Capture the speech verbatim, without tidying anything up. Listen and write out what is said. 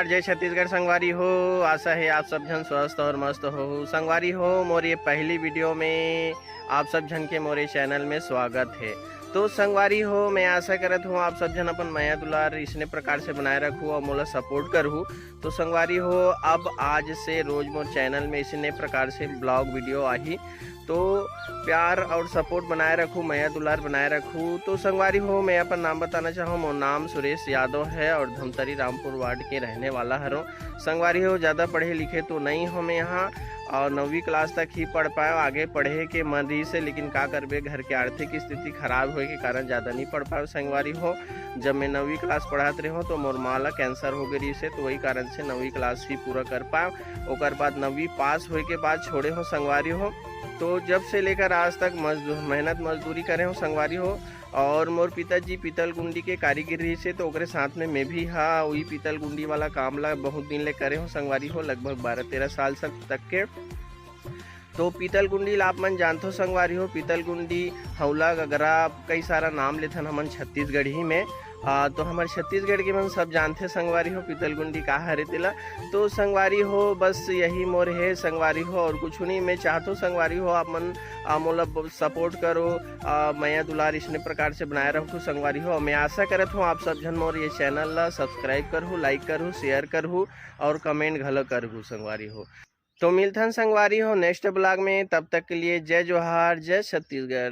जय छत्तीसगढ़ संगवारी हो, आशा है आप सब झन स्वस्थ और मस्त हो। संगवारी हो, मोर ये पहली वीडियो में आप सब झन के मोरे चैनल में स्वागत है। तो संगवारी हो, मैं आशा करत हूँ आप सब झन अपन मया दुलार इसने प्रकार से बनाए रखू और मोला सपोर्ट करहू। तो संगवारी हो, अब आज से रोज मोर चैनल में इसने प्रकार से ब्लॉग वीडियो आही। तो प्यार और सपोर्ट बनाए रखू, मया दुलार बनाए रखू। तो संगवारी हो, मैं अपन नाम बताना चाहूँ, मोर नाम सुरेश यादव है और धमतरी रामपुर वार्ड के रहने वाला हरों। संगवारी हो, ज़्यादा पढ़े लिखे तो नहीं हो मैं यहाँ, और नौवीं क्लास तक ही पढ़ पाए, आगे पढ़े के मन रही से, लेकिन का करबे, घर के आर्थिक स्थिति खराब होए के कारण ज़्यादा नहीं पढ़ पाए संगवारी हो। जब मैं नौवीं क्लास पढ़ात रहे हो तो मोर माँ ला कैंसर हो गई रही से, तो वही कारण से नौवीं क्लास ही पूरा कर पाए। ओकर बाद नौवीं पास होए के बाद छोड़े हो संगवारी हो। तो जब से लेकर आज तक मजदू-, मेहनत मजदूरी करे हो संगवारी हो। और मोर पिताजी पीतल गुंडी के कारीगर रही से, तो ओकरे साथ में मैं भी हा वही पीतल गुंडी वाला काम ला बहुत दिन ले करे हो संगवारी हो, लगभग बारह तेरह साल तक के। तो पीतल गुंडी ला आप मन जानथो संगवारी हो, पीतल गुंडी, हौला, गगरा, कई सारा नाम लेथन हमन छत्तीसगढ़ी में। आ, तो हमर छत्तीसगढ़ के मन सब जानथे संगवारी हो, पीतल गुंडी का हरे तेला। तो संगवारी हो, बस यही मोर है संगवारी हो, और कुछ नहीं। मैं चाहतो संगवारी हो, आप मन, आ, मोला ब-, सपोर्ट करो, आ, मया दुलार इसने प्रकार से बनाए रखू संगवारी हो। मैं आशा करत हूँ आप सब झन मोर ये चैनल ला सब्सक्राइब करहू, लाइक करहू, शेयर करहू और कमेंट घलो करहू संगवारी हो। तो मिलथन संगवारी हो नेक्स्ट ब्लॉग में, तब तक के लिए जय जोहार, जय छत्तीसगढ़।